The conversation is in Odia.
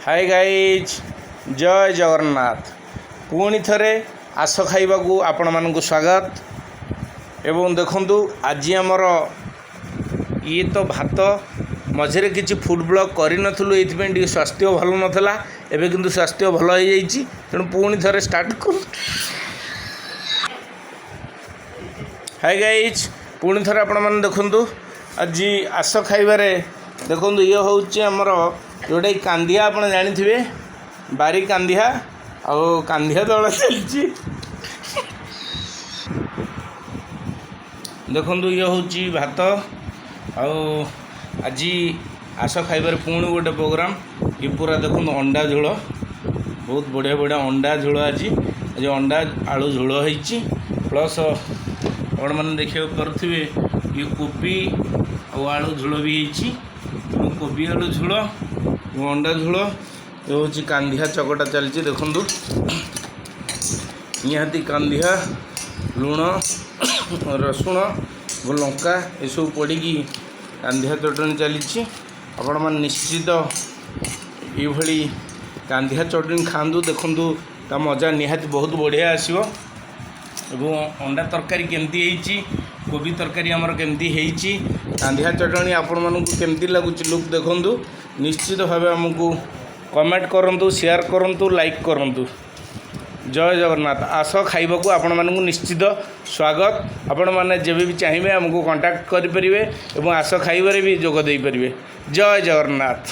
ହାଇ ଗାଇଜ୍, ଜୟ ଜଗନ୍ନାଥ। ପୁଣି ଥରେ ଆସ ଖାଇବାକୁ ଆପଣମାନଙ୍କୁ ସ୍ୱାଗତ। ଏବଂ ଦେଖନ୍ତୁ, ଆଜି ଆମର ଇଏ ତ ଭାତ। ମଝିରେ କିଛି ଫୁଡ଼୍ ବ୍ଲଗ୍ କରିନଥିଲୁ, ଏଇଥିପାଇଁ ଟିକେ ସ୍ୱାସ୍ଥ୍ୟ ଭଲ ନଥିଲା। ଏବେ କିନ୍ତୁ ସ୍ୱାସ୍ଥ୍ୟ ଭଲ ହେଇଯାଇଛି, ତେଣୁ ପୁଣି ଥରେ ଷ୍ଟାର୍ଟ କରୁ। ହାଇ ଗାଇଜ୍, ପୁଣି ଥରେ ଆପଣମାନେ ଦେଖନ୍ତୁ, ଆଜି ଆସ ଖାଇବାରେ ଦେଖନ୍ତୁ, ଇଏ ହେଉଛି ଆମର ଯେଉଁଟାକି କାନ୍ଦିଆ, ଆପଣ ଜାଣିଥିବେ ବାରି କାନ୍ଦିଆ, ଆଉ କାନ୍ଦିଆ ଦଳ ଚାଲିଛି। ଦେଖନ୍ତୁ, ଇଏ ହେଉଛି ଭାତ। ଆଉ ଆଜି ଆସ ଖାଇବାରେ ପୁଣି ଗୋଟେ ପ୍ରୋଗ୍ରାମ୍। ଇଏ ପୁରା ଦେଖନ୍ତୁ ଅଣ୍ଡା ଝୋଳ, ବହୁତ ବଢ଼ିଆ ବଢ଼ିଆ ଅଣ୍ଡା ଝୋଳ। ଆଜି ଅଣ୍ଡା ଆଳୁ ଝୋଳ ହେଇଛି। ପ୍ଲସ୍ ଆପଣମାନେ ଦେଖିବାକୁ ପାରୁଥିବେ, ଇଏ କୋବି ଆଉ ଆଳୁ ଝୋଳ ବି ହେଇଛି। ତେଣୁ କୋବି ଆଳୁ ଝୋଳ ଏବଂ ଅଣ୍ଡା ଝୋଳ। ଏ ହେଉଛି କାନ୍ଧିଆ ଚକଟା ଚାଲିଛି। ଦେଖନ୍ତୁ, ନିହାତି କାନ୍ଧିଆ, ଲୁଣ, ରସୁଣ ଏବଂ ଲଙ୍କା ଏସବୁ ପଡ଼ିକି କାନ୍ଧିଆ ଚଟଣି ଚାଲିଛି। ଆପଣମାନେ ନିଶ୍ଚିତ ଏଇଭଳି କାନ୍ଧିଆ ଚଟଣି ଖାଆନ୍ତୁ, ଦେଖନ୍ତୁ ତା ମଜା ନିହାତି ବହୁତ ବଢ଼ିଆ ଆସିବ। ଏବଂ ଅଣ୍ଡା ତରକାରୀ କେମିତି ହେଇଛି, କୋବି ତରକାରୀ ଆମର କେମିତି ହେଇଛି, କାନ୍ଧିଆ ଚଟଣି ଆପଣମାନଙ୍କୁ କେମିତି ଲାଗୁଛି ଲୁକ୍ ଦେଖନ୍ତୁ। ନିଶ୍ଚିତ ଭାବେ ଆମକୁ କମେଣ୍ଟ କରନ୍ତୁ, ସେୟାର କରନ୍ତୁ, ଲାଇକ୍ କରନ୍ତୁ। ଜୟ ଜଗନ୍ନାଥ। ଆସ ଖାଇବାକୁ ଆପଣମାନଙ୍କୁ ନିଶ୍ଚିତ ସ୍ୱାଗତ। ଆପଣମାନେ ଯେବେ ବି ଚାହିଁବେ ଆମକୁ କଣ୍ଟାକ୍ଟ କରିପାରିବେ ଏବଂ ଆସ ଖାଇବାରେ ବି ଯୋଗ ଦେଇପାରିବେ। ଜୟ ଜଗନ୍ନାଥ।